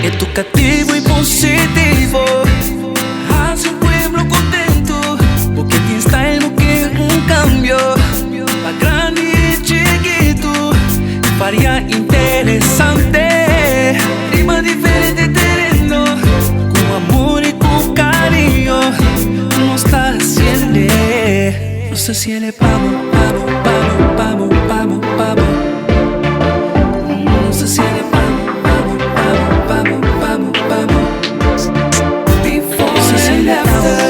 Educativo y positivo Haci un pueblo contento Bo ke tin style, bo ke un cambio Pa grandi y chikito Varia interesante Riba diferente tereno Cu amor y cu cariño Nos ta haciele Nos ta haciele pa bo, pa bo, pa bo, pa bo, pa bo, pa bo Nos ta haciele pa bo, pa bo, pa bo, pa bo, pa bo, pa bo Before and after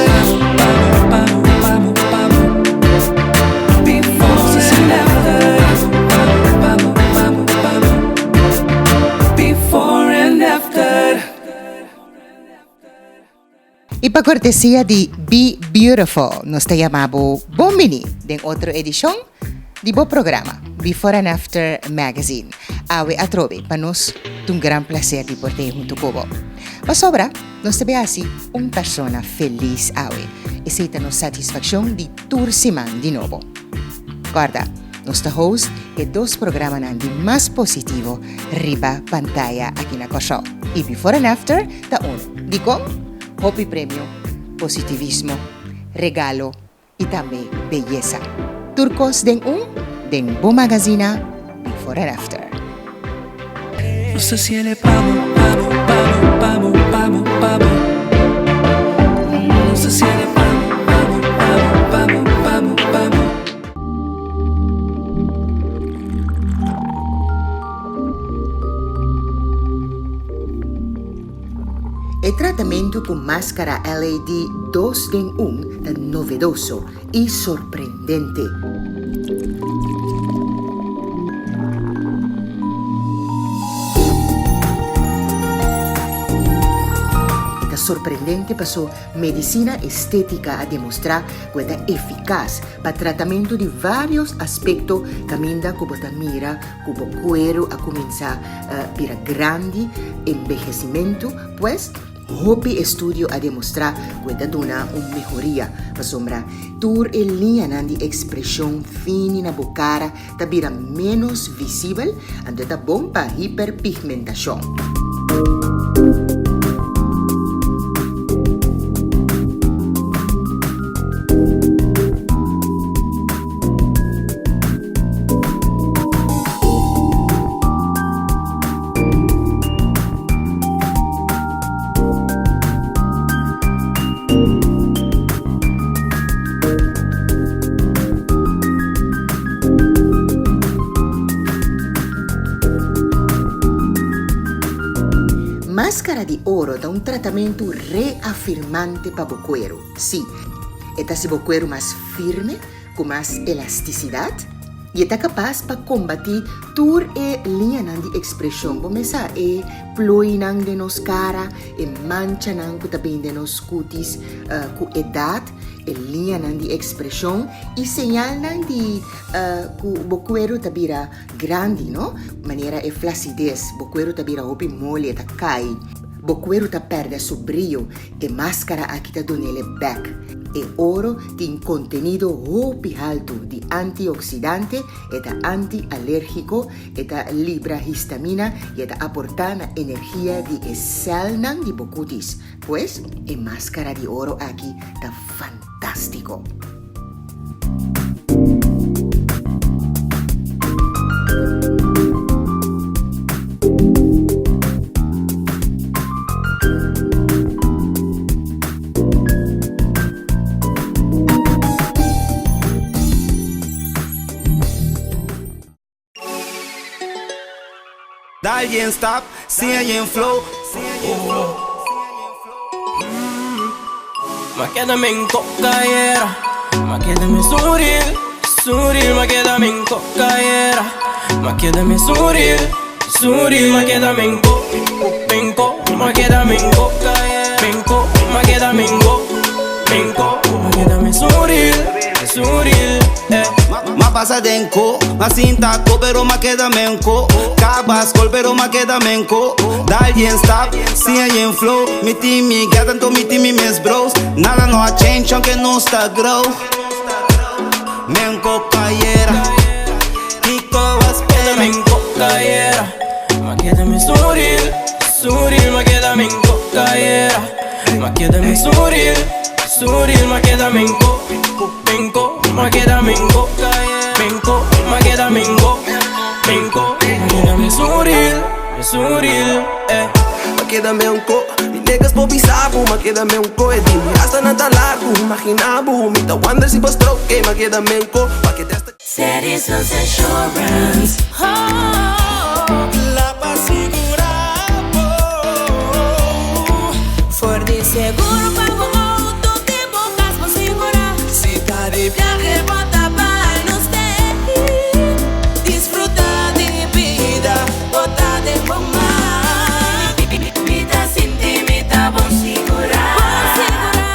Pa bo, pa bo, pa bo, pa bo Before and after Pa bo, pa bo, pa bo, pa bo Before and after. Y pa cortesia di Be Beautiful nos ta yama bo bon bini den otro edicion di bo programa Before and After Magazine. Awe atrobe pa nos ta un gran placer di por t'ey hunto cu bo. Pasobra nos ta bay haci un persona feliz awe. Esey ta nos satisfaccion di tur siman di nobo. Corda, nos ta host e dos programanan di mas positivo riba pantaya aki na Kòrsou. Y Before and After ta uno. Dikon? Hopi premio, positivismo, regalo y tambe beyesa. Tur kos den un, den bo magazina Before and After. Nos ta siele pa bo, pa bo, pa bo, pa bo, pa bo, pa bo. Nos ta siele pa bo, pa bo, pa bo, pa bo, pa bo, pa bo. E tratamentu ku maskara LED dos den un ta novedoso i sorprendente. E ta sorprendente paso medisina estétika a demostrá ku e ta efikas pa tratamentu di vários aspekto kaminda ku bo ta mira ku bo kueru a kuminsá bira grandi, enbehesimentu, pues hopi estudio a demostrá ku e ta duna un mehoria, pasobra tur e liñanan di ekspreshon fini na bo kara ta bira ménos visibel, anto e ta bon pa hiperpigmentashon. Máscara di oro ta un tratamentu reafirmante pa bo cuero. Sí, e ta haci bo cuero mas firme, Ku mas elastisidat i e ta kapas pa kombatí tur e liñanan di ekspreshon. Bo mes sa e plooinan den nos kara, e manchanan ku ta bini den nos kutis ku edat, e liñanan di ekspreshon i señalnan di ku bo kueru ta bira grandi, no? Manera e flasides, bo kueru ta bira hopi moli, e ta kai, bo kueru ta pèrdè su brio. E maskara aki ta dun'el e bèk. E oro tin kontenido hopi haltu di antioksidante, e ta anti-alérgiko, e ta libra histamina i e ta aportá na energia di e sèlnan di bo kutis. Pues, e maskara di oro aki ta fantástiko! Dal yen stap, siña yen flow. Ma keda men kokayera, ma keda men suril, suril, ma keda men kokayera, ma keda men suril, suril, ma keda men ko, men ko, ma keda men ko, men ko, ma keda men go, men ko, ma keda men suril, suril, eh. Ma pasa den ko, ma sinta ko, pero ma keda men ko. Kaba skol, pero ma keda men ko. Dal yen stap, siña yen flow. Mi tin mi gata, anto mi tin mi mes bros. Nada no a change, aunke nos ta grow. Men ko kayera. cayera. Ma keda mi suril, suril, ma keda mi cayera. Ma keda mi suril, suril, ma keda mi co, minco, ma keda mi co, minco, ma keda mi co, minco, ma keda mi suril, mi suril, eh. Ma keda me un ko, mi niggas por bisa bo, ma keda me un ko. E di mi hasta nan ta largu, imagina bo, mi ta wonder si bo stroke, ey, ma keda me un ko, pa ke testa. Citizens Insurance. Kla pa sigurá bo. For di seguro pa bo auto te bo cas bo sigurá. Si ta di viahe bo ta bai nos tei. Disfruta di bida, bo ta den bo man. Mi ta sinti mi ta bon sigurá. Bon sigurá.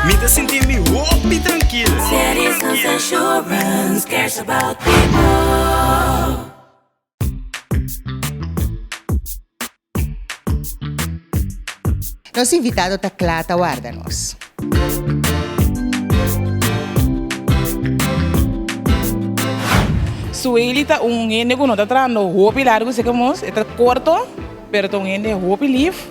Mi ta sinti mi hopi trankil. Citizens Insurance cares about people. Nos invitado ta kla ta warda nos. Sueli ta un hende ku no ta trahando hopi largu seka mos, e ta korto, pero ta un hende hopi lif,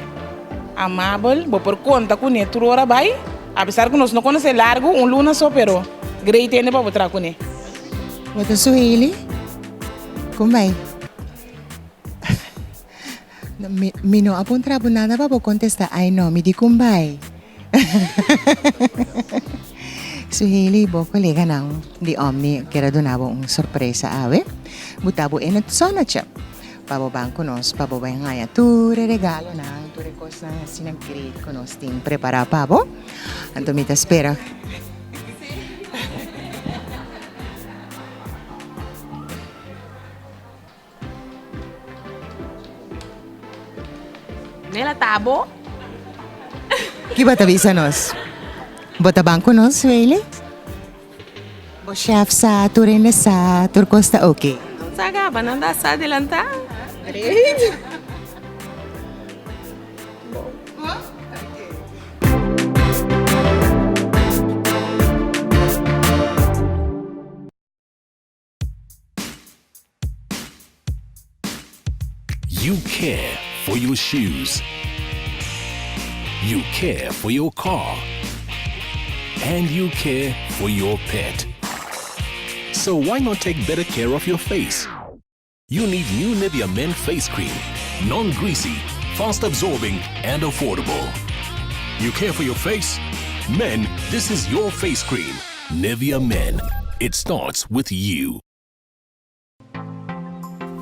amabel, bo por konta kuné tur ora bai, apesar ku nos no konosé largu, un luna so, pero great hende pa bo traha kuné. Bo ta Sueli? Kon bai? Mi, mi no a puntra bo nada pa bo contesta ay no, mi di con bay. Suheli, bo coleganan di Omni kier a duna bo un sorpresa awe. Bo ta bo in het zonnetje pa bo ban cu nos pa bo bay haya tur e regalonan, tur e cosnan asina great cu nos tin prepara pa bo. Anto mi ta spera. Nela ta bo. Ki bo ta bisa nos? Bo ta ban ku nos, Weili? Bo chef sa, tur hende sa, tur kos ta oke. Nan sa gaba, nan ta sa adelantá. Great. You care for your shoes. You care for your car. And you care for your pet. So why not take better care of your face? You need new Nivea Men Face Cream. Non-greasy, fast absorbing and affordable. You care for your face? Men, this is your face cream. Nivea Men. It starts with you.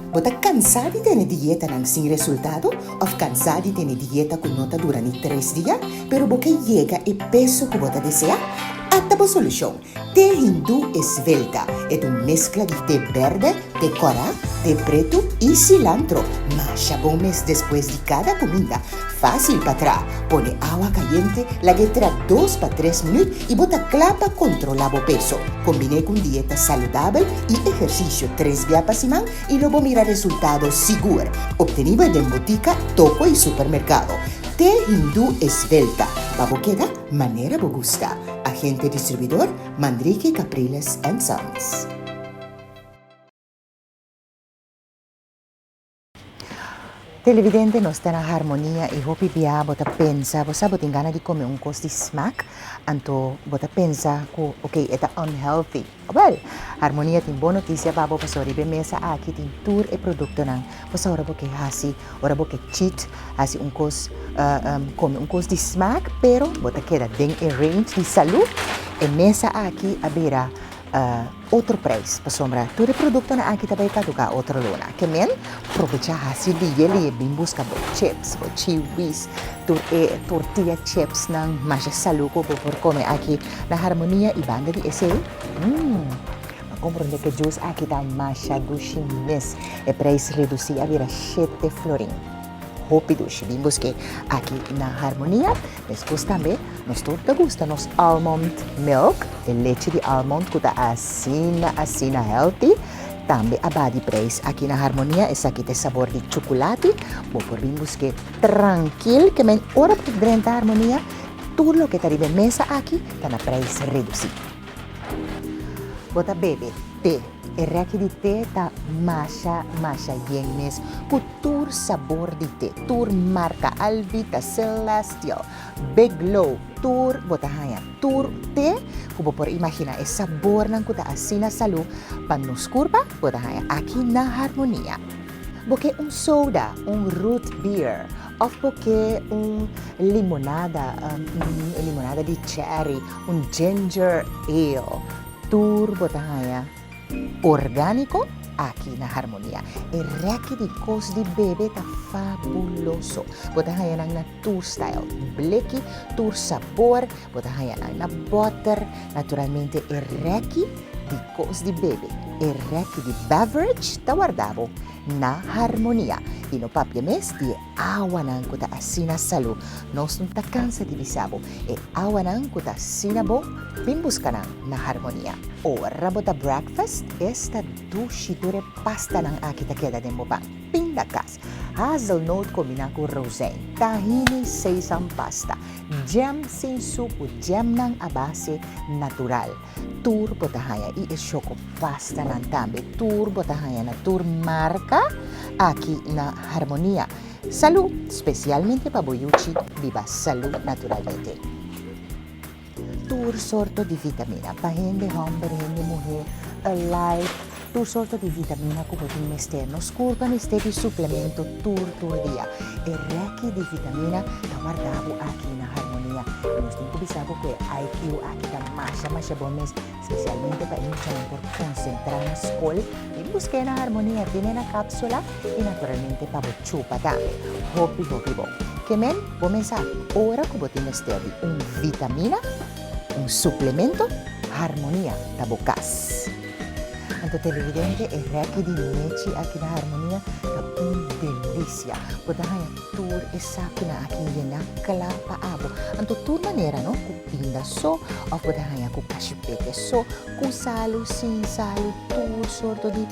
Bo ta cansá di tene dietanan sin resultado of cansá di tene dieta cu no ta dura ni tres dia, pero bo ke yega e peso cu bo ta desea? Ata bo solucion! Te hindú Esvelta e ta un meskla di te bèrdè, te kòrá, te pretu i silantro. Masha bon mes despues di kada kuminda. Fásil pa tra. Pone awa kayente, lag'é tra dos pa tres minüt i bo ta kla pa kontrolá bo peso. Kombiné ku un dieta saludabel i ehersisio tres bia pa siman i lo bo mira resultado sigur. Optenibel den botika, toko i supermerkado. Te hindú Esvelta pa bo keda manera bo gusta. Agente distribuidor, Manrique Capriles and Sons. Televidente nos ta na Harmonia y hopi bia bo ta pensa, bo sa bo tin gana di come un cos di smaak, anto bo ta pensa cu ok e ta unhealthy. Wel, Harmonia tin bon noticia pa bo pasobra riba e mesa aki tin tur e productonan. Bo sa ora bo ke haci, ora bo ke cheat, haci un cos, come un cos di smaak, pero bo ta keda den e range di salud. E mesa aki a bira otro prijs pasobra tur e productonan aki ta bay caduca otro luna. Ke men probecha haci liye liye bin busca bo chips, bo chiwis, tur e tortilla chipsnan masha salud cu bo por come aki na Harmonia y banda di esey, mmm, a comprende cu e juice aki ta masha dushi mes. E prijs reduci a bira shete florin. Hopi dushi. Bin buske aki na Harmonia. Despues tambe nos tur ta gusta nos almond milk, e leche di almond cu ta asina asina healthy. Tambe a baha di prijs aki na Harmonia. Esaki ta e sabor di chuculati. Bo por bin buske trankil ke men ora bo drenta Harmonia tur loke ta riba e mesa aki ta na prijs reduci. Bo ta bebe te. E rèki di te ta masha masha yen mes ku tur sabor di te, tur marka, Alvita, Celestial, Big Low, tur bo ta haña tur te ku bo por imaginá. E sabornan ku ta asina salú pa nos kurpa bo ta haña aki na Harmonia. Bo ke un soda, un root beer òf bo ke un limonada, un limonada di cherry, un ginger ale, tur bo ta haña orgániko aki na Harmonia. E rèki di kos di bebe ta fabuloso. Bo ta haña nan na tur style, bleki, tur sabor, bo ta haña nan na bòter, naturalmente e rèki di kos di bebe, e rèki di beverage ta warda bo na Harmonia. I no papia mes di e awanan ku ta asina salú. Nos no ta kansa di bisa bo, e awanan ku ta asina bon, bin buska nan na Harmonia. Ora bo ta breakfast, esta dushi tur e pastanan aki ta keda den bo pan. Pindakas, hazelnoot kombiná ku rozijn, tahini, sesam pasta, jam sin suku, jamnan a base natural. Tur bo ta haña i e shoko pastanan tambe. Tur bo ta haña na tur marka aki na Harmonia. Salú, spesialmente pa bo yuchi biba salú naturalmente. Tur sorto di vitamina, pa hende hòmber, hende muhé, Alive, tur sorto di vitamina ku bo tin mester. Nos kurpa mester di suplemento tur tur dia. E rèki di vitamina ta warda bo aki na Harmonia. I nos tin ku bisa bo ku e IQ aki ta masha masha bon mes, spesialmente pa e muchanan por konsentrá na skol. Bin busk'é na Harmonia, tene na kapsula i naturalmente pa bo chupa tambe. Hopi hopi bon. Ke men, bo mes sa, ora ku bo tin mester di un vitamina, un suplemento, Harmonia ta bo kas. Anto televidente, e rèki di nechi aki na Harmonia ta un delisia. Bo ta haña tur e sakunan aki yená kla pa abo. Anto tur manera no, ku pinda so òf bo ta haña ku kashipete so, ku salu, sin salu, tur sorto di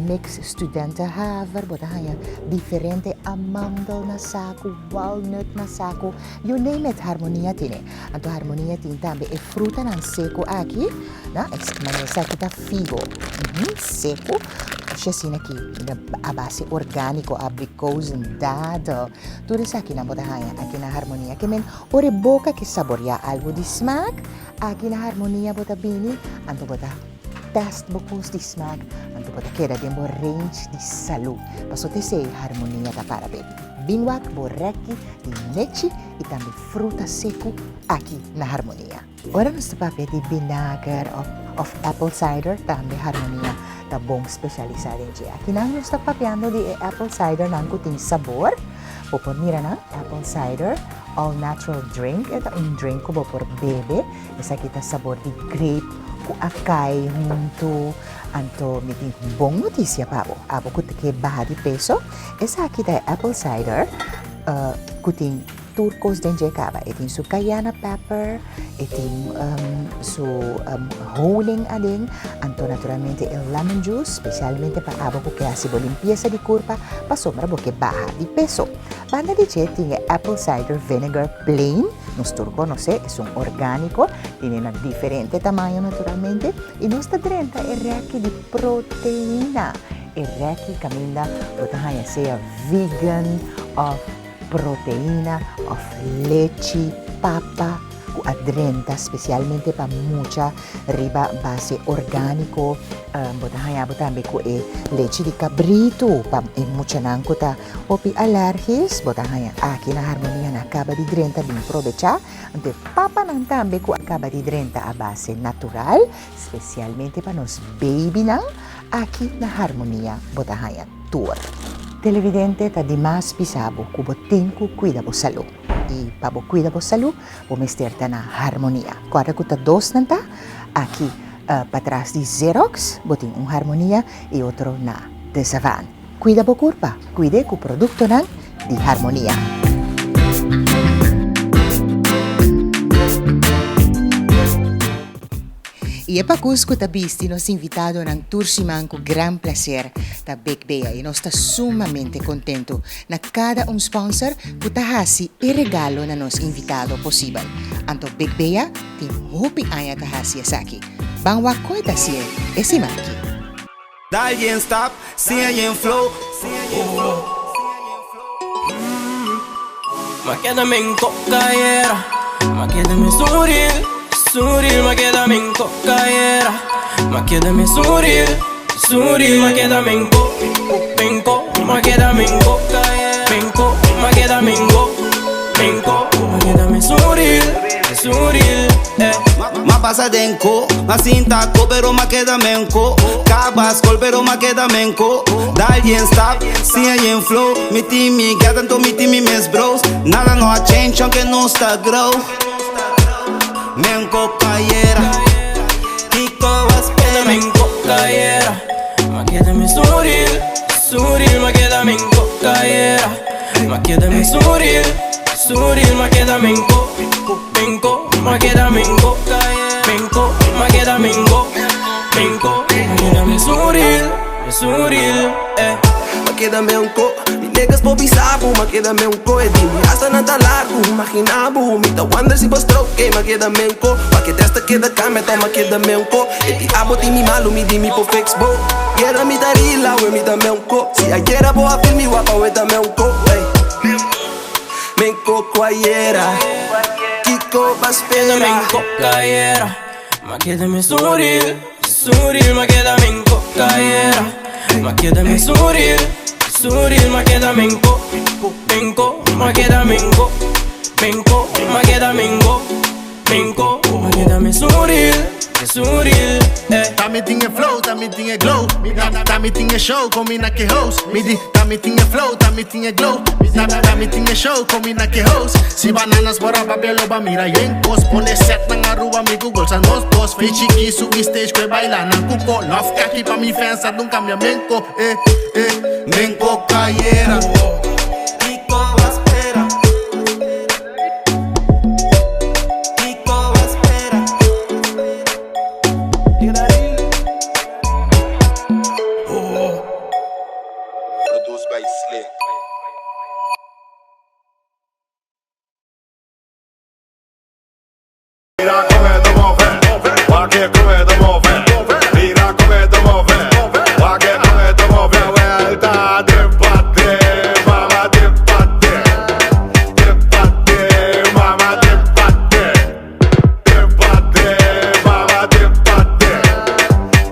mix studentenhaver. Bo ta haña diferente amandel na saku, walnut na saku, you name it, Harmonia tene. Anto Harmonia tin tambe e frutanan seku aki, no? Manera esaki ta figo, seku. Oshi asina aki a base orgániko, abrikozen, dadel, tur esakinan bo ta haña aki na Harmonia. Ke men ora e boka ke saboriá algu di smak, aki na Harmonia bo ta bini, anto bo ta tèst bo kos di smak, anto bo ta keda den bo range di salú. Pasobra esei Harmonia ta para be. Bin wak bo rèki di nechi i tambe fruta seku aki na Harmonia. Ora nos ta papia di binager of apple cider tambe Harmonia ta bon spesialisá den dje. Akinan nos ta papiando di e apple cidernan ku tin sabor. Bo por mira nan, apple cider all natural drink. E ta un drink ku bo por bebe. Esaki ta sabor di grape ku acai huntu. Anto mi tin bon notisia pa bo. Abo ku ta ke baha di peso, esaki ta e apple cider ku tin Tur kos den dje kaba. E tin su cayenne pepper, e tin su honing aden, anto naturalmente e lemon juice, specialmente pa abo ku ke hasi bo limpiesa di kurpa pasobra bo ke baha di peso. Banda di dje tin e apple cider vinegar plain, nos tur konosé, esun orgániko, tene na diferente tamaño naturalmente, i nos ta drenta e rèki di proteina, e rèki kaminda bo ta haña sea vegan òf. Proteina of lechi papa ku a drenta spesialmente pa mucha riba base orgániko. Bo ta haña bo tambe ku e lechi di kabritu pa e muchanan ku ta hopi alèrgis. Bo ta haña aki na Harmonia nan a kaba di drenta bin probechá. Anto e papanan tambe ku a kaba di drenta a base natural spesialmente pa nos babynan aki na Harmonia bo ta haña tur. Televidente ta dimas bisa bo ku bo tin ku kuida bo salú. I pa bo kuida bo salú, bo mester ta na harmonia. Kòrda ku ta dosnan ta, aki patras di Xerox bo tin un harmonia i otro na De Savaan. Kuida bo kurpa, kuid'é ku produktonan di Harmonia. I e pakus ku ta bisti nos invitadonan tur siman ku gran plaser ta Big Bea i nos ta sumamente kontentu na kada un sponsor ku ta hasi e regalo na nos invitado posibel. Anto Big Bea tin hopi aña ta hasi esaki. Ban wak kon e ta hasié e siman aki. Dal yen stap, siña yen flow. Ma keda men kokayera, ma keda me suril, suril, ma keda men kokayera, ma keda me suril, suril, ma keda men ko, men ko, ma keda men ko, men ko, ma keda men go, men ko, ma keda me suril, suril, eh. Ma pasa den ko, ma sinta ko, pero ma keda men ko. Kaba skol, pero ma keda men ko. Dal yen stap, siña yen flow. Mi tin mi gata, anto mi tin mi mes bros. Nada no a change, aunke nos ta grow. Men ko kayera, kiko a Keda spera. men kokayera, ma keda me suril, suril, ma keda men kokayera, ma keda me suril, suril, ma keda men ko, men ko, ma keda men ko, men ko, ma keda men go, men ko, ma keda me suril, me suril, eh. Ma keda me un ko, mi niggas po bisabu. Ma keda me un ko, e di mi hasta nada largo. Imagina bu, mi ta wonder si bo stroke. Ma keda me un ko, pa que testa keda cambia, toma keda me un ko. E di abo di mi malu, mi di mi po fix bo. Yera mi tarila, we mi ta me un ko. Si ayera bo a feel mi guapa, we ta me un ko, ey. Men ko cuayera, Kiko pa Keda spera. men kokayera, ma keda me suril, suril, ma keda men kokayera, ma keda me suril, suril, ma keda men ko, men ko, ma keda men go, men ko, ma keda men go, men ko, ma keda me suril, me suril, eh. Tambe tin e flow, tambe tin e glow. Tambe tin e show, combina cu host. Mi di, tambe tin e flow, tambe tin e glow. Tambe tin e show, combina cu host. Si bananas bora papel ba mira yen cos. Pone set nan Aruba mi Google sa nos dos. Fei chiki subi stage kwe baila nan cuco. Love kaki pa mi fans a dun cambia menko. Eh, eh, menko cayera. Kiko a spera. Kiko a spera. Produced by Slick. Mira come te muove, va che come te muove. Mira come te muove, va che come te muove. Vuelta de pate, mamá de pate. De pate, mamá de pate. De pate, mamá de pate.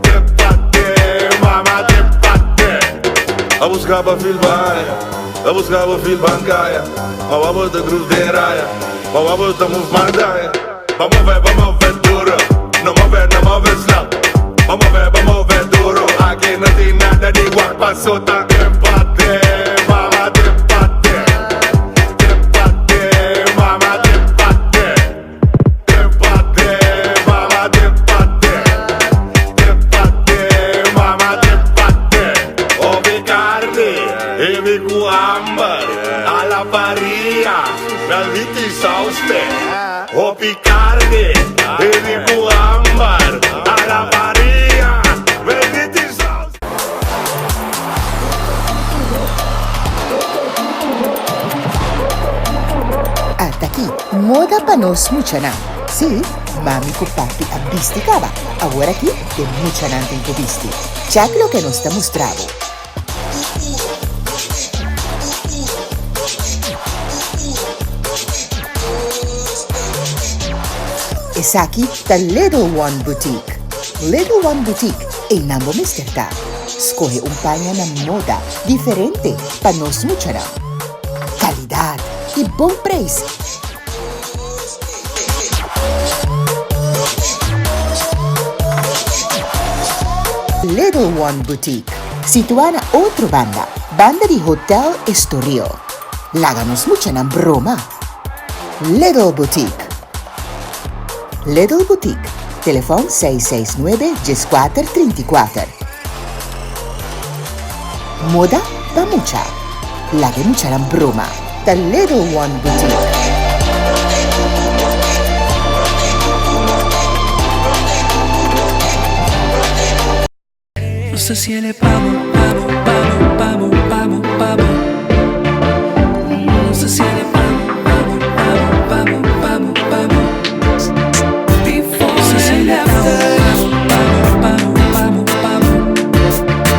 De pate, mamá de pate. A buscava filmar, a buscava filmancaya. Ma vamos de groove de raya, ma vamos de move mandaya. Vamos ver, vamos ver duro, no move, no move slow. Vamos ver, vamos ver duro, aquí no tiene nada de igual pasota. Empate, mamá de empate. Empate, mamá de empate. Empate, mamá de empate. Empate, mamá de empate. Obi carne, e mi guambar, a la parrilla, Melviti sauste. Obi carne, e mi guambar, a la parrilla, Melviti sauste. Ata aki, moda pa nos muchanan. Si, mami cu papi a bisti caba. Awor aki e muchanan tin cu bisti. Check loke nos ta mustra bo. Esaki ta Little One Boutique. Little One Boutique, einan bo mester ta. Scoge un paña na moda, diferente, pa nos muchanan. Calidad y bon prijs. Little One Boutique, situa na otro banda, banda di Hotel Estoril. Laga nos muchanan broma. Little Boutique. Little Boutique, telefon 669 14 34. Moda pa mucha. Laga e muchanan broma. The Little One Boutique. No sé si ele pavo, pavo, pavo, pavo, pavo, pavo. No sé si ele pavo, pavo, pavo, pavo, pavo, pavo. Before and after. Pavo, pavo, pavo, pavo.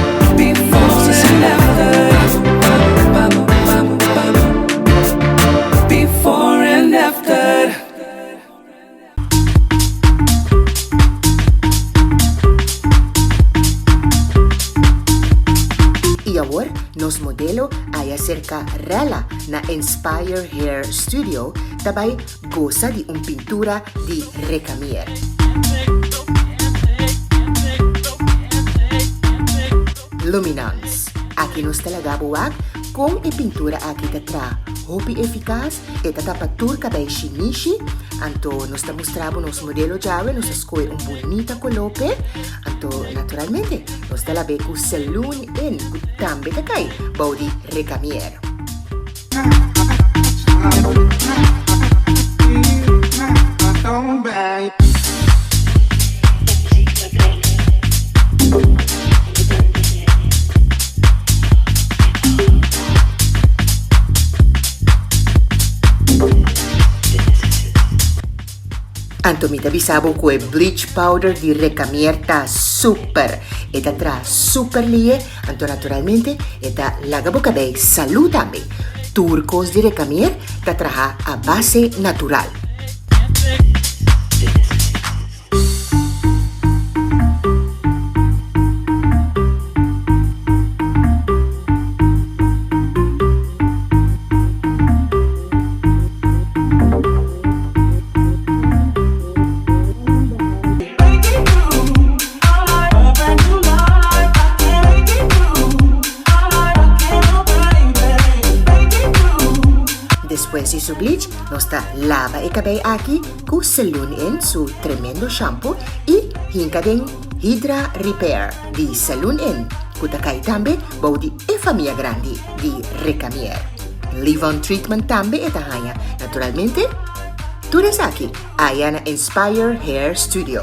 serka Rella na Inspire Hair Studio ta bai gosa di un pintura di Recamier. Luminance. Aki nos ta laga bo wak kon e pintura aki ta traha hopi efikas, e ta tapa tur kabei shinishi, anto nos ta mustra bo nos modelo djawe, nos a skohe un bunita koló p'e, anto naturalmente nos ta lab'é ku Saloon Inn ku tambe ta kai bou di Recamier. Anto mi ta bisa bo ku e bleach powder di Recamier ta super. E ta traha super lie, anto naturalmente e ta laga bo kabei salú tambe. Tur kos di Recamier ta traha a base natural. Despues di su bleach, nos ta laba e cabei aki cu Saloon Inn su tremendo shampoo y hinca den Hydra Repair di Saloon Inn, cu ta cay tambe bou di e famia grandi di Recamier. Leave-on treatment tambe e ta haña, naturalmente. Tur esaki aya na Inspire Hair Studio.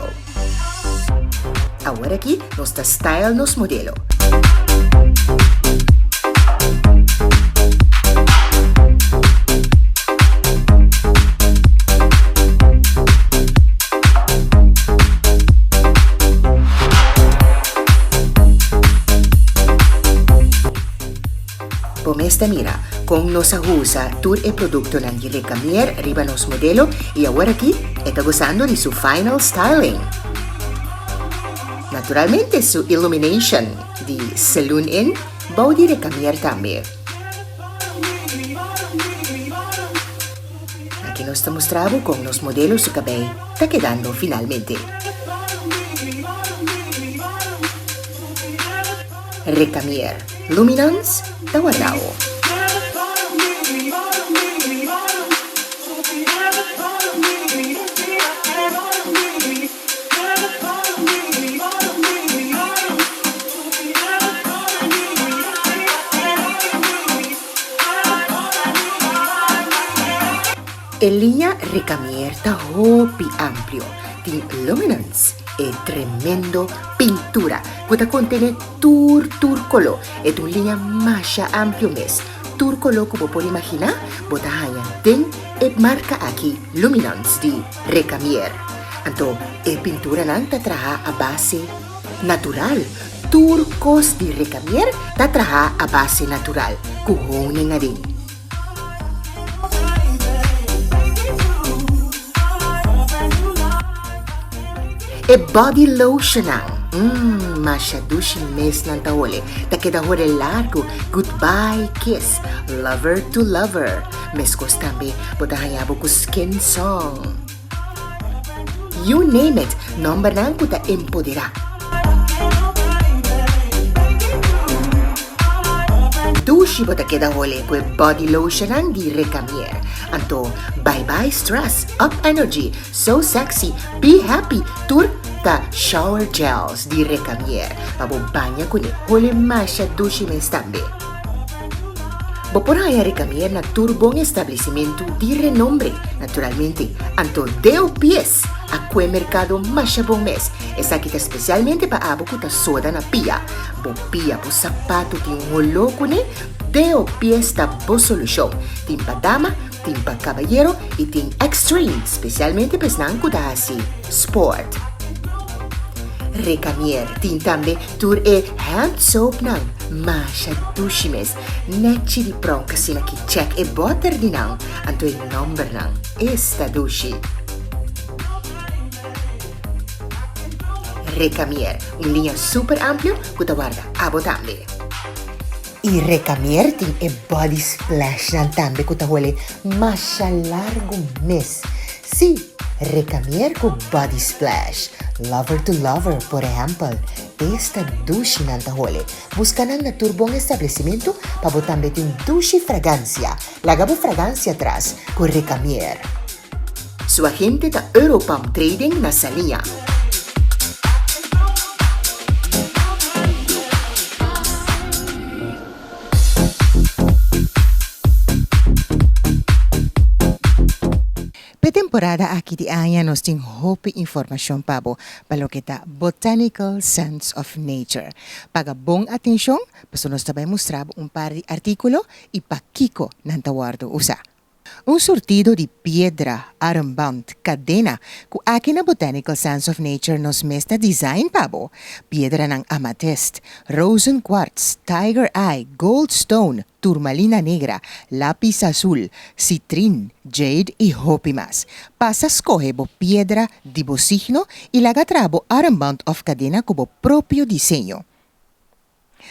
Awor aki nos ta style nos modelo. Bo mes ta mira kon nos a usa tur e produktonan di Recamier riba nos modelo i awor aki e ta gosando di su final styling. Naturalmente su illumination di Saloon Inn bou di Recamier tambe. Aki nos ta mustra bo kon nos modelo su kabei ta kedando finalmente. Recamier Luminance ta wardao. E liña Recamier ta hopi amplio, tin Luminance, e tremendo pintura ku ta kontené tur tur koló. E ta un liña masha amplio mes. Tur koló ku bo por imaginá bo ta haña den e marka aki Luminance di Recamier. Anto e pinturanan ta traha a base natural. Tur kos di Recamier ta traha a base natural ku honing aden. E body lotionnan, mmm, masha dushi mes nan ta hole, ta keda hole largu, goodbye kiss, lover to lover, meskos tambe bo ta haña bo ku skin song. You name it, nombernan ku ta empoderá. Dushi bo ta keda hole ku e body lotionnan di Recamier. Anto, bye bye stress, up energy, so sexy, be happy, tur ta shower gels di Recamier pa bo baña kuné. Hole masha dushi mes tambe. Bo por haña Recamier na tur bon establesimentu di renombre, naturalmente. Anto deo pies a kue merkado masha bon mes. Esaki ta spesialmente pa abo ku ta soda na pia. Bo pia, bo sapato tin un holó kuné? Deo pies ta bo solushon. Tin pa dama, tin pa kabayero i tin extreme, spesialmente pa esnan ku ta hasi sport. Recamier tin tambe tur e hand soapnan masha dushi mes. Nechi di pronk asina ki check e boter di nan, anto e nombernan. Esta dushi. Recamier, un liña super amplio cu ta warda abo tambe. I Recamier tin e body splashnan tambe ku ta hole masha largu mes. Sí, Recamier ku body splash. Lover to lover, por ehèmpel. Esta dushinan ta hole. Buska nan na tur bon establesimentu pa bo tambe tin dushi fragansia. Laga bo fragansia tras ku Recamier. Su agente ta Europam Trading na Saliña. P'e temporada aki di aña nos tin hopi informashon pa bo pa loke ta Botanical Scents of Nature. Paga bon atenshon pasobra nos ta bai mustra bo un par di artíkulo i pakiko nan ta wòrdu usá. Un surtido di piedra, armband, kadena ku aki na Botanical Sense of Nature nos mes ta design pa bo. Piedranan amatist, rozen quartz, tiger eye, gold stone, turmalina negra, lapis azul, citrin, jade i hopi mas. Pasa skohe bo piedra di bo signo i laga traha bo armband òf kadena ku bo propio diseño.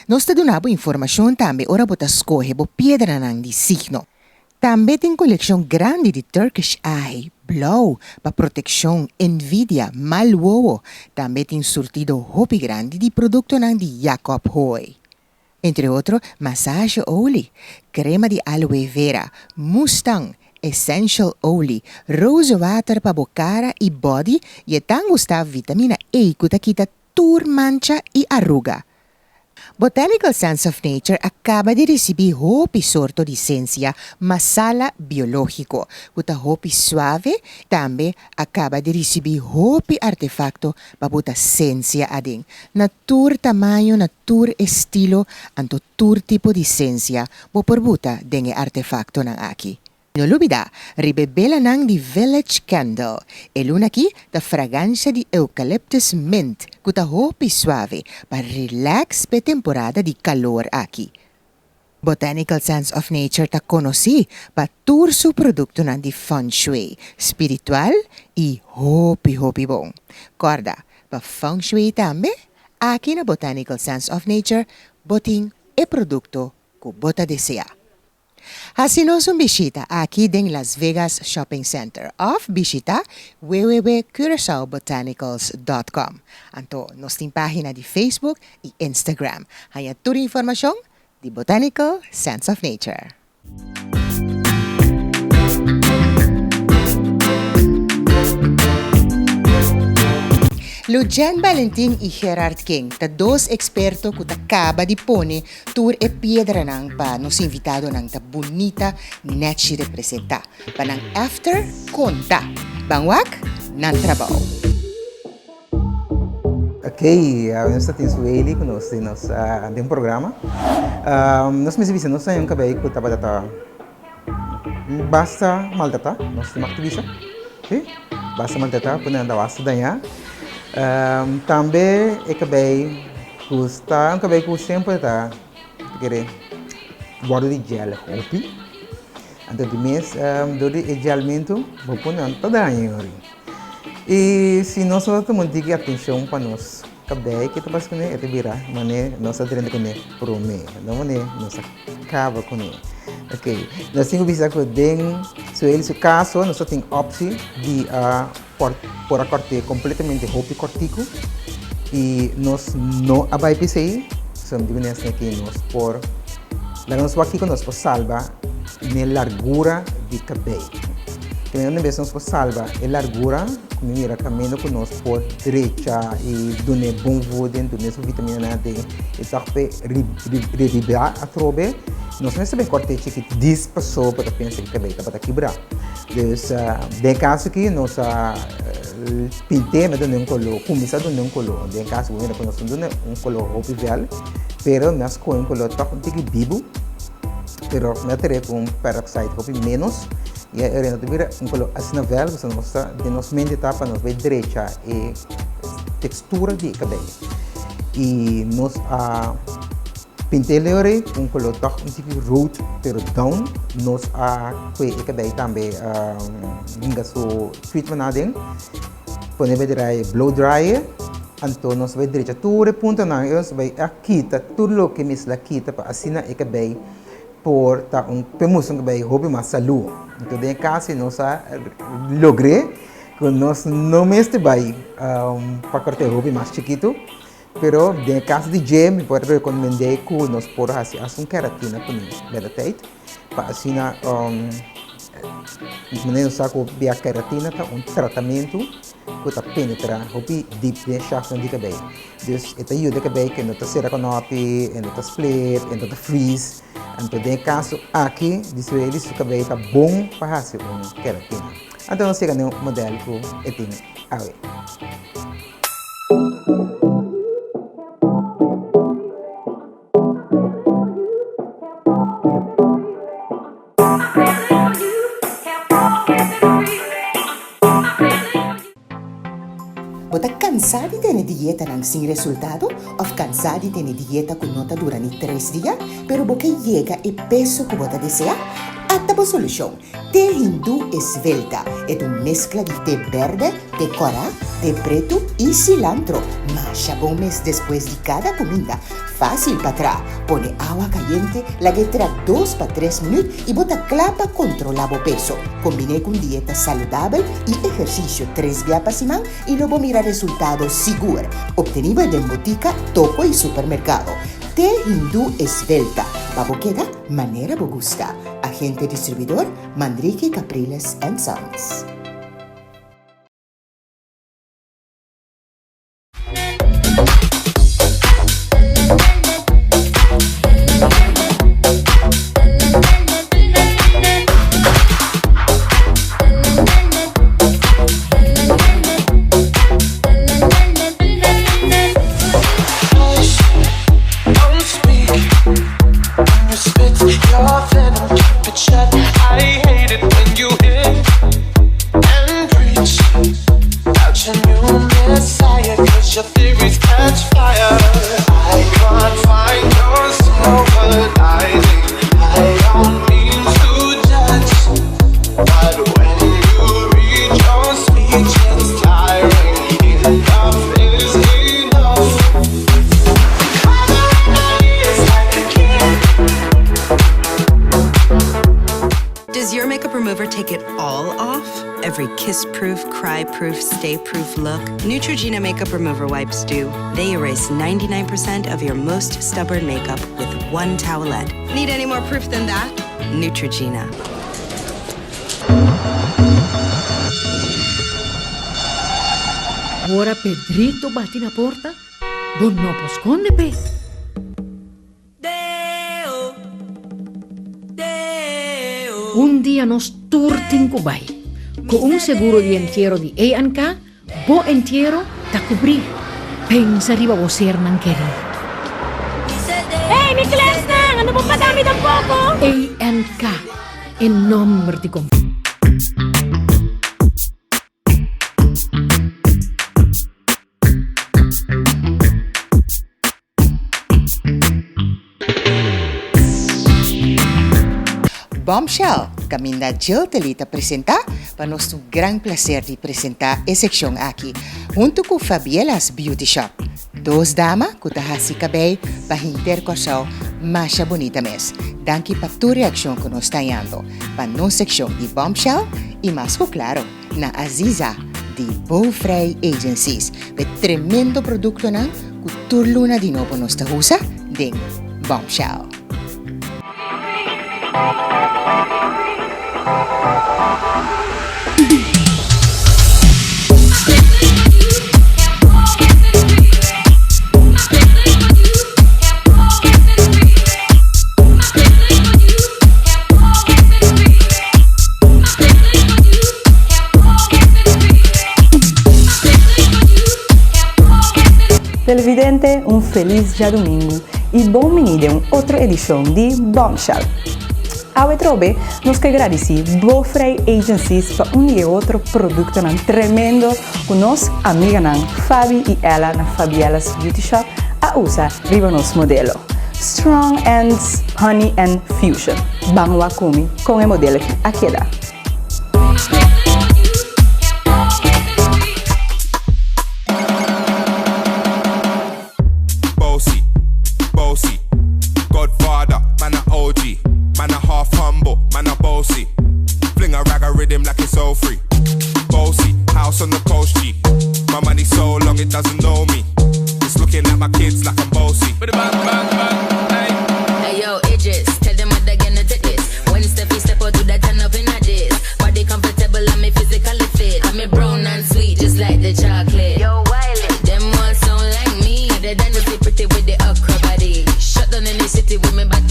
Nos ta duna bo informashon tambe ora bo ta skohe bo piedranan di signo. Tambe tin kolekshon grandi di Turkish eye, blou, pa protekshon, envidia, mal wowo. Tambe tin surtido hopi grandi di produktonan di Jacob Hooi. Entre otro massage olie, krema di aloe vera, Mustang, essential olie, rozewater pa bo kara i body i e tan gustá vitamina E ku ta kita tur mancha i aruga. Botanical Sense of Nature a kaba di risibí hopi sorto di sensia masala biológiko, ku ta hopi suave, tambe a kaba di risibí hopi artefakto pa buta sensia aden, na tur tamaño, na tur estilo, anto tur tipo di sensia bo por buta den e artefaktonan aki. No lubida, riba e belanan di Village Candle. E luna aki ta fragansha di eucalyptus mint ku ta hopi suave pa relax p'e temporada di kalor aki. Botanical Sense of Nature ta konosí pa tur su produktonan di feng shui, spiritual i hopi hopi bon. Kòrda, pa feng shui tambe, aki na Botanical Sense of Nature bo tin e produkto ku bo ta deseá. Hasi nos un bishita aki den Las Vegas Shopping Center òf bishita www.curaçaobotanicals dòt com. Anto nos tin página di Facebook i Instagram. Haña tur informashon di Botanical Sense of Nature. Lujan Balentin i Gerard King ta dos eksperto ku ta kaba di pone Tur e piedranan pa nos invitadonan ta bunita nechi representá. Pa nan after konta. Ban wak nan trabou. Ok, awe nos ta tin Sueli ku nos den nos den programa. Nos mester bisa nos ta un kabei ku tabata ta basta maltratá, nos tin mag bisa, si, basta maltratá, pone nan ta basta dañá. Tambe e kabei ku sta un kabei ku semper ta kere wòrdu di gel hopi. Anto di mes dor di e gelmentu bo por nan ta daña yori. I si nos no ta tuma un tiki atenshon pa nos kabei ke ta pasa kuné e ta bira manera nos a drenta kuné promé, no manera nos a kaba kuné. Ok, nos tin ku bisa ku den su kaso nos ta tin opsi di a. Por a kòrt'é kompletamente hopi kòrtiku i nos no a bai p'esei, so mi di kuné asina ki nos por laga nos wak kiko nos por salba n'e largura di kabei. Primero na bes nos por salba e largura ku mi mira kaminda ku nos por drecha i dun'é bon voeding, dun'é su vitaminanan aden i tòg p'e ribibá atrobe. Nos mester bin kòrt'é chikit dis paso bo ta pensa ku kabei tabata kibrá. Dus den e kaso aki nos a pint'é mi a dun'é un koló, kuminsá dun'é un koló. Den e kaso ku mi mira ku nos no dun'é un koló hopi vèl, pero mi a skohe un koló tòg un tiki bibu, pero mi a trae ku un peroxide hopi ménos i e no ta bira un koló asina vèl pasobra nos ta den nos mente ta pa nos bai drecha e tekstura di e kabei. I nos a. Pint'é leuri un color toch un tiki rood pero down. Nos a kue e cabei tambe hinga su treatment aden. Pone bij draai blow dryer. Anto nos bai drecha tur e puntonan i nos bai a kita tur loke mester a kita pa asina e kabei por ta un pa e mustra un kabei hopi mas salú. Anto den e kaso nos a logr'é ku nos no mester bai pa kòrt'é hopi mas chikitu, pero den e kaso di dje mi por rekomend'é ku nos por hasi asta un keratina kuné bèrdatijd pa asina manera nos sa ku bia keratina ta un tratamentu. ku ta penetrá hopi dip den e shaftnan di kabei. Dus e ta yuda e kabei ku e no ta sera kònòpi, e no ta split, e no ta frizz. Anto den e kaso aki di Sueli su kabei ta bon pa hasi un keratina. Anto nos yega na e modèl ku e tin awe. Bo ta kansá di tene dietanan sin resultado òf kansá di tene dieta ku no ta dura ni tres dia, pero bo ke yega e peso ku bo ta deseá? Ata bo solushon! Té hindú Esvelta. E ta un meskla di té bèrdè, té kòrá, té pretu i silantro. Masha bon mes despues di kada kuminda. Fásil pa traha. Pone awa kayente, lag'é tra dos pa tres minüt i bo ta kla pa kontrolá bo peso. Kombiné ku un dieta saludabel i ehersisio tres bia pa siman i lo bo mira resultado sigur. Optenibel den botika, toko i supermerkado. Té hindú Esvelta. Pa bo keda manera bo gusta. Agente distribuidor, Manrique Capriles and Sons. Does your makeup remover take it all off? Every kiss-proof, cry-proof, stay-proof look? Neutrogena makeup remover wipes do. They erase 99% of your most stubborn makeup with one towelette. Need any more proof than that? Neutrogena. Ora Pedrito bati na porta, bo no por skonde p'e. Un dia nos tur tin ku bai. Ku un seguro di entiero di ANK, bo entiero ta kubrí. Pensa riba bo sernan kerí. Hey, mi klesnan, ando por paga mi tampoco? ANK, e nomber di konfiansa. Bombshell, kaminda Jill Telly ta presenta, pa nos ta un gran placer di presenta e seccion aki hunto cu Fabiela's Beauty Shop. Dos dama cu ta haci cabey pa henter Corsou masha bunita mes. Danki pa tur reaccion cu nos ta hañando pa nos seccion di Bombshell y mas cu claro na Aziza di Bouwvrij Agencies pa e tremendo productonan cu tur luna di nobo nos ta usa den Bombshell. Televidente, un felis djadumingu i bon bini den un otro edishon di Bombshell. Awe trobe nos ke gradisí Bofrey Agencies pa un di e otro produktonan tremendo ku nos amiganan Fabi i Ella na Fabiela's Beauty Shop a usa riba nos modelo. Strong Ends Honey and Fusion. Ban wak ku mi kon e modelo aki a keda. so free. Bossy, house on the coast G. My money so long it doesn't know me. It's looking at my kids like I'm bossy. Hey yo, Idris, tell them what they're gonna do this. When Steffi step out to that turn up in a this. Body comfortable, I'm a physically fit. I'm a brown and sweet, just like the chocolate. Yo, Wiley, them ones sound like me. They done with pretty with the okra body. Shut down in the city with me back.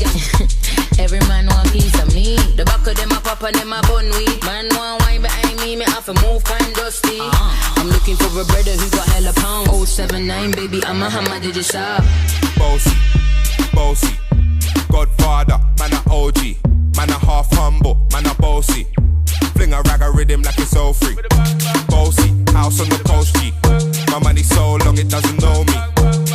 Every man want piece of me. The back of them a pop and them a bun weed. Man want wine behind me, me have to move kind dusty. I'm looking for a brother who got hella pound. 079, baby, I'm a hammer, did you shop? Bossy, bossy. Godfather, man a OG. Man a half humble, man a bossy. Fling a rag a rhythm like it's all free. Bossy, house on the coast G. My money so long it doesn't know me.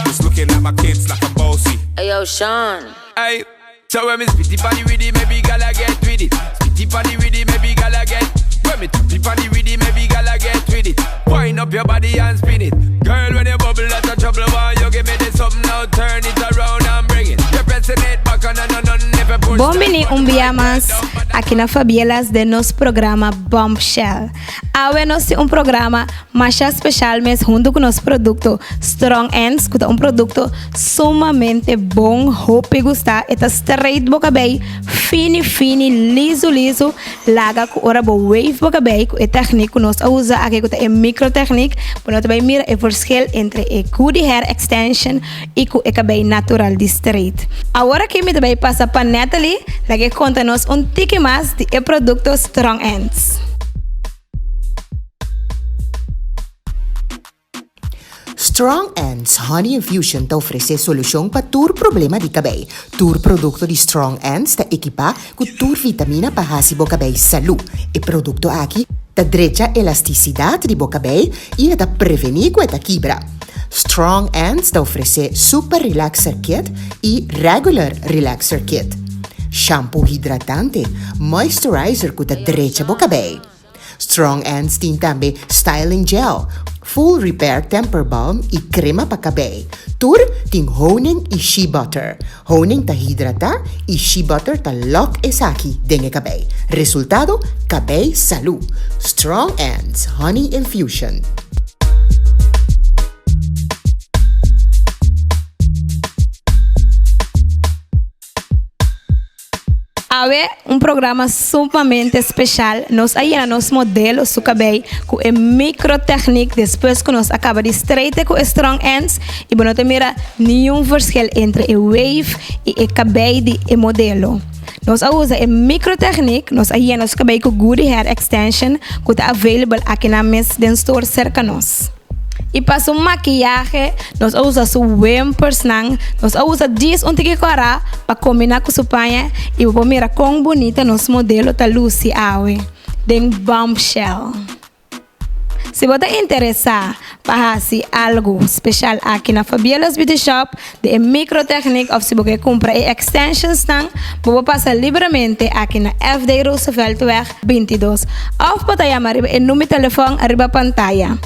It's looking at my kids like I'm bossy. Hey yo, Sean. Hey, so when me spitty body with it, maybe gala get with it. Spitty body with it, maybe gala get. When me tappy body with it, maybe gala get with it. Wind up your body and spin it. Girl, when you bubble out of trouble, why you give me this something now? Turn it around and bring it. You're pressing it back on and on and if you push Bon bini un dia mas aki na Fabiela's den nos programa Bombshell. Awe nos tin un programa masha special mes hunto cu nos producto Strong Ends cu ta un producto sumamente bon, hopi gusta, e ta straight bo cabey, fini fini, lizu lizu, laga cu ora bo wave bo cabey cu e techniek cu nos a usa aki cu ta e micro techniek, bo no ta bay mira e verschil entre e goody hair extension y cu e cabey natural di straight. Awor aki mi ta bay pasa pa Natalie laga e conta nos un tiki mas di e producto Strong Ends. Strong Ends Honey Infusion ta ofresé solushon pa tur problema di kabei. Tur produkto di Strong Ends ta ekipá ku tur vitamina pa hasi bo kabei salú. E produkto aki ta drecha elastisidat di bo kabei i e ta prevení ku e ta kibra. Strong Ends ta ofresé Super Relaxer Kit i Regular Relaxer Kit. Shampoo hidratante, moisturizer ku ta drecha bo kabei. Strong Ends tin tambe styling gel, full repair temper balm i krema pa kabei. Tur tin honing i shea butter. Honing ta hidrata i shea butter ta lock esaki den e kabei. Resultado, kabei salu. Strong Ends Honey Infusion. Awe un programa sumamente special. Nos a yena nos modelo su cabey cu e micro techniek despues cu nos a caba di straighten cu e strong ends y bo no ta mira niun verschil entre e wave y e cabey di e modelo. Nos a usa e micro techniek, nos a yena su cabey cu Goody Hair Extension cu ta available aki nan mes den store cerca nos. Y pa su makiyahe nos a usa su wimpersnan, nos a usa djis un tiki kora pa combina cu su paña y bo por mira con bunita nos modelo ta luci awe den Bombshell. Si bo ta interesa pa haci algo special aki na Fabiola's Beauty Shop di e micro techniek of si bo ke cumpra e extensionsnan bo por pasa libremente aki na FD Rooseveltweg 22 of bo ta yama riba e number telefon riba pantaya.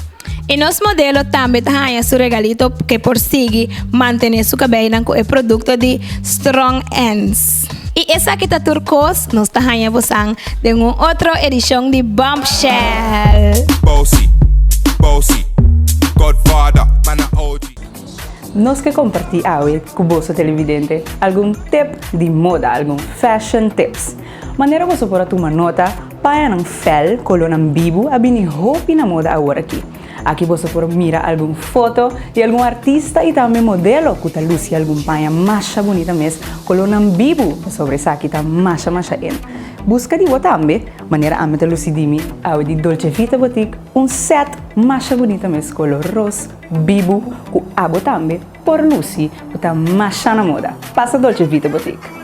Y nos modelo tambe ta haña su regalito ke por sigui mantene su cabeynan cu e producto di Strong Ends. Y esaki ta tur cos, nos ta haña bosan den un otro edicion di Bombshell. Bossy, bossy, Godfather, man a OG. Nos ke kompartí awe ku boso televidente algun tip di moda, algun fashion tips. Manera boso por a tuma nota, pañanan fel, kolónan bibu a bini hopi na moda awor aki. Aki boso por mira algun foto di algun artista i tambe modelo ku ta lusi algun paña masha bunita mes, kolónan bibu, pasobra esaki ta masha masha in. Buska di bo tambe, manera ami ta lusi di mi awe di Dolce Vita Boutique, un sèt masha bunita mes koló ros bibu ku abo tambe por lusi ku ta masha na moda. Pasa Dolce Vita Boutique.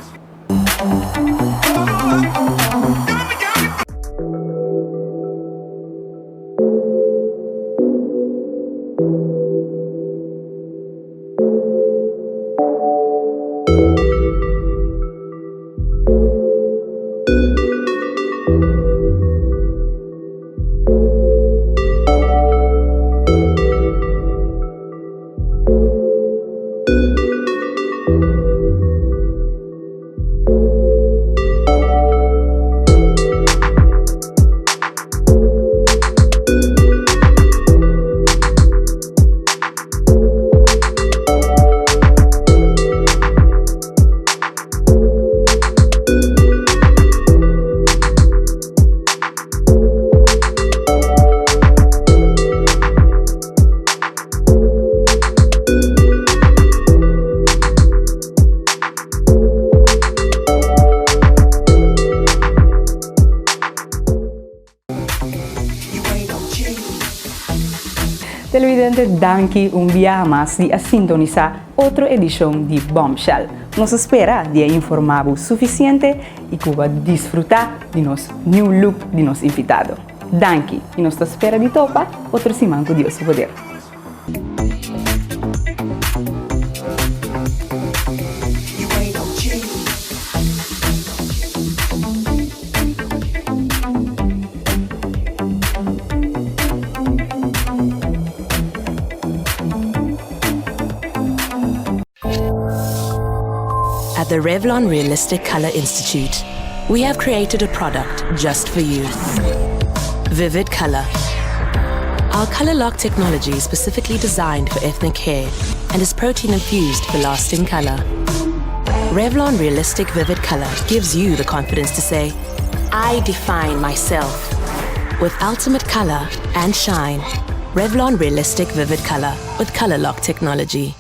Televidente danki un biaha mas di a sintonisa otro edicion di Bombshell. Nos a spera di a informa bo suficiente y cu bo a disfruta di nos new look di nos invitado. Danki y nos ta spera di topa otro siman cu Dios su poder. At the Revlon Realistic Color Institute, we have created a product just for you. Vivid Color. Our Color Lock technology is specifically designed for ethnic hair and is protein infused for lasting color. Revlon Realistic Vivid Color gives you the confidence to say, I define myself. With ultimate color and shine. Revlon Realistic Vivid Color with Color Lock technology.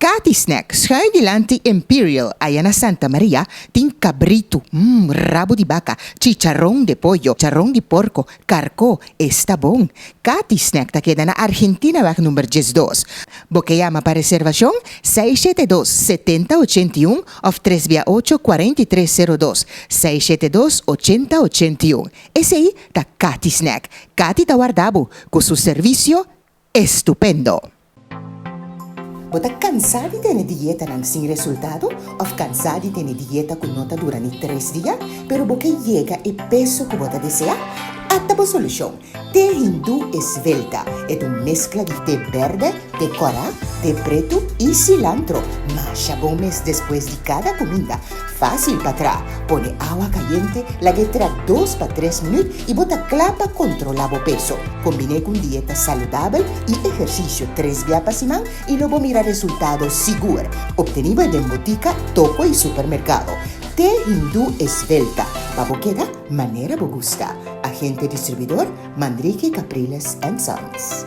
Kati Snack, schuin dilanti Imperial aya na Santa Maria, tin cabritu, mm, rabo di baca, chicharron de pollo, charron di porco, carco, esta bon. Kati Snack ta keda na Argentinaweg number 12. Bo ke yama pa reservacion? 672 70 81 of tres bia ocho 43 02, 672 80 81. Esey ta Kati Snack. Kati ta warda bo cu su servicio estupendo. Bo ta cansá di tene dietanan sin resultado of cansá di tene dieta cu no ta dura ni tres dia, pero bo ke yega e peso cu bo ta desea? Ata bo solucion! Té hindú Esvelta e ta un mezcla di té berde, té cora, té pretu y cilantro. Masha bon mes despues di cada cuminda. Fácil pa tra. Pone awa cayente, lag'é tra dos pa tres minuut y bo ta cla pa controla bo peso. Combiné cu un dieta saludabel y ehercicio tres bia pa siman y lo bo mira resultado sigur. Obtenibel den botica, toko y supermercado. Té Hindú Esvelta, pa bo keda manera bo gusta. Agente distribuidor, Manrique Capriles and Sons.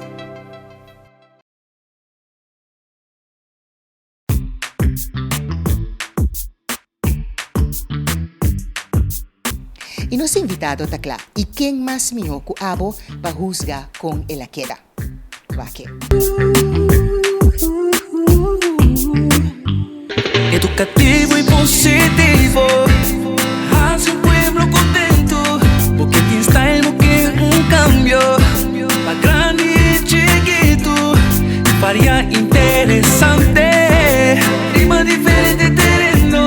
Y nos invitado ta cla. Y ken mas miho cu abo pa huzga con el a keda? Wak-e. Educativo y positivo Haci un pueblo contento Bo ke tin style, bo ke un cambio Pa grandi y chikito Varia interesante Riba diferente tereno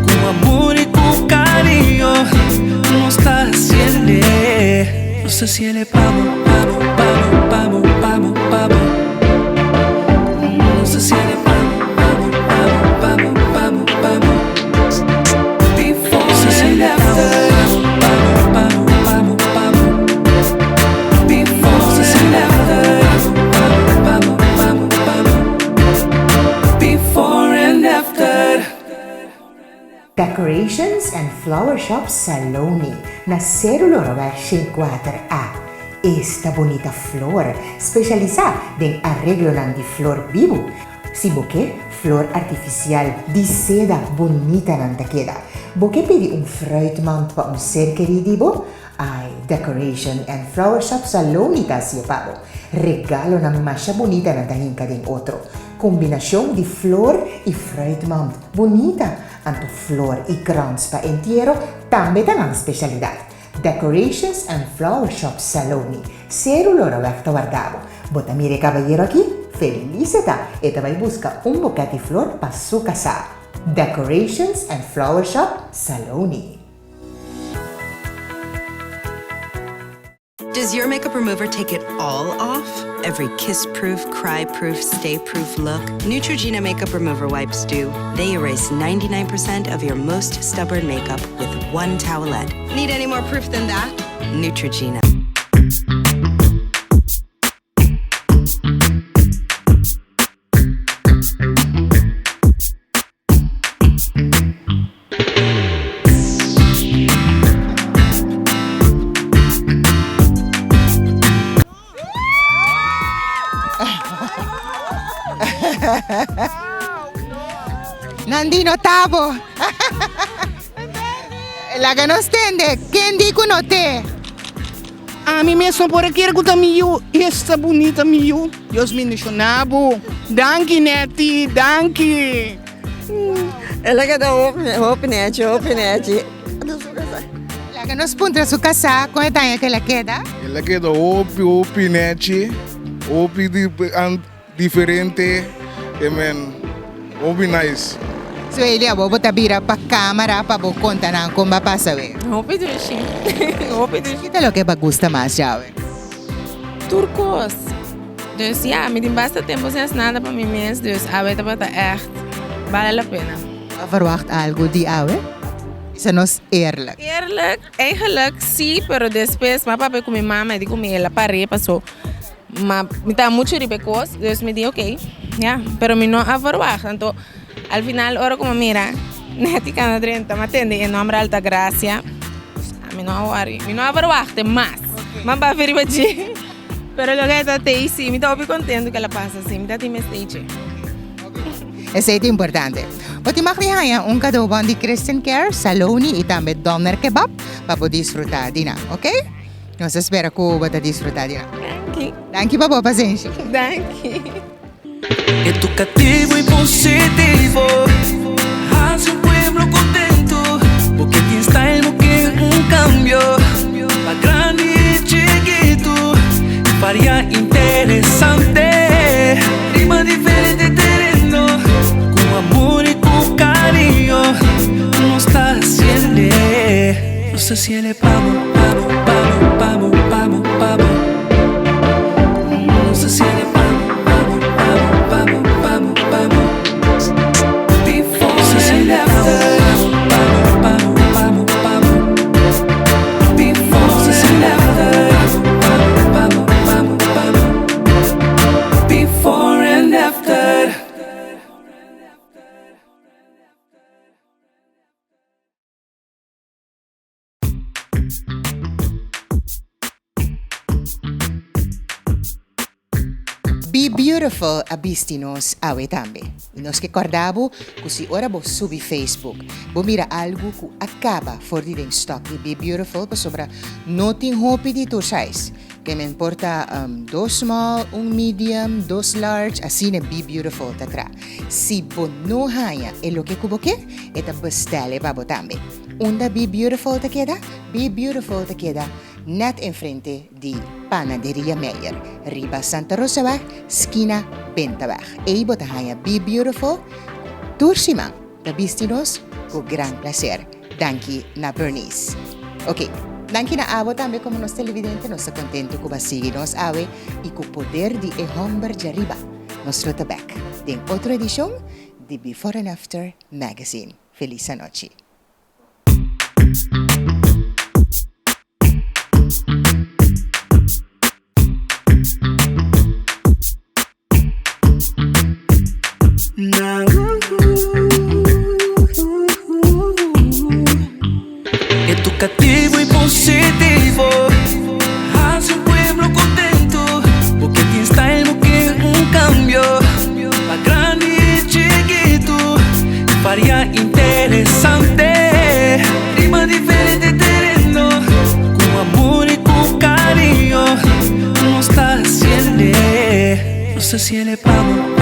Cu amor y cu cariño Nos ta haciele Nos ta haciele pa bo, pa bo, pa bo, pa bo, pa bo, pa bo Nos ta haciele pa bo, pa bo, pa bo, pa bo, pa bo, pa bo Before Nos ta haciele pa bo, pa bo, pa bo, pa bo, pa bo, pa bo Before Nos ta haciele pa bo, pa bo, pa bo, pa bo, pa bo Before and after. Decorations and Flower Shop Saloni na Seru Loroweg 104 A. Esta bunita flor, specialisa den areglonan di flor bibu. Si bo ke flor artificial di seda bunita nan ta keda. Bo ke pidi un fruitmand pa un ser keri di bo? Ai, Decoration and Flower Shop Saloni ta haci'e pa bo. Regalonan masha bunita nan ta hinca den otro. Combinacion di flor y fruitmand bunita, anto flor y krans pa entiero tambe ta nan specialidad. Decorations and Flower Shop Saloni, Seru Loraweg ta warda bo. Bo ta mira e cabayero aki? Feliz e ta! E ta bay busca un boket di flor pa su casa. Decorations and Flower Shop Saloni. Does your makeup remover take it all off? Every kiss-proof, cry-proof, stay-proof look? Neutrogena makeup remover wipes do. They erase 99% of your most stubborn makeup with one towelette. Need any more proof than that? Neutrogena. Nandino tabo. Laga nos tende. Ken di ku no te? Ami mes no por a kere ku ta mi yu. Esta bunita mi yu. Dios bendishoná bo. Danki Netty, danki. El a keda hopi, hopi nechi, hopi nechi. Laga nos puntra su kasá kon e taña ku el a keda. El a keda hopi, hopi nechi, hopi diferente, e men hopi nice. Sueli, abo bo ta bira pa camera pa bo conta nan con ba pasa we? Hopi dushi, hopi dushi. Ki ta loke bo gusta mas djawe? Tur cos. Dus ya, mi tin basta tempo sin haci nada pa mi mes, dus awe tabata echt bale la pena. Bo a verwacht algo di awe? Bisa nos eerlijk. Eerlijk? Eigenlijk si, pero despues mi a papia cu mi mama, e di cu mi el a par'é paso Ma mi ta mucho riba e kos, dus mi di ok, ya. Pero mi no a verwacht. Anto al final ora ku mi mira Netty kanda drenta, mi a tende e nomber Altagracia, mi no a worry, mi no a verwacht mas. Mi a bafia riba dje. Pero loke e ta tei si, mi ta hopi contento ku el a pasa si, mi ta tin mester dje. Esei ta importante. Bo tin mag di haña un kadobon di Christian Care, Saloni i tambe Doner Kebab pa bo disfruta di nan, ok? Nos ta spera ku bo ta disfrutá di nan. Danki. Danki pa bo pasenshi. Danki. Educativo y positivo Haci un pueblo contento Bo ke tin style, bo ke un cambio Pa grandi y chikito Varia interesante Riba diferente tereno Cu amor y cu cariño Nos ta haciele. Nos ta haciele pa bo, pa bo, pa bo, pa bo, pa bo, pa bo. Nos ta haciele pa bo, pa bo, pa bo, pa bo, pa bo, pa bo. Before Nos ta haciele pa bo, pa bo, pa bo, pa bo, pa bo. Before Nos ta haciele pa bo, pa bo, pa bo, pa bo, pa bo. Before and after. Be Beautiful a bisti nos awe tambe. I nos ke kòrda bo ku si ora bo subi Facebook bo mira algu ku a kaba for di den stock di Be Beautiful pasobra no tin hopi di tur size. Ke men por ta dos small, un medium, dos large, asina Be Beautiful ta tra. Si bo no haña e loke ku bo ke, e ta bestèl e pa bo tambe. Unda Be Beautiful ta keda? Be Beautiful ta keda net enfrente di Panaderia Meijer, riba Santa Rosaweg, skina Bentaweg. Ei bo ta haña Be Beautiful tur siman. Ta bisti nos ku gran placer. Danki na Bernice. Ok, danki na abo tambe komo nos televidente. Nos ta kontentu ku bo a sigui nos awe i ku poder di e homber djariba nos lo ta bek den otro edishon di Before and After Magazine. Feliz anochi. Educativo y positivo Haci un pueblo contento Bo ke tin style, bo ke un cambio Pa grandi y chikito Varia interesante Riba diferente tereno Cu amor y cu cariño Nos ta haciele Nos ta haciele pa bo.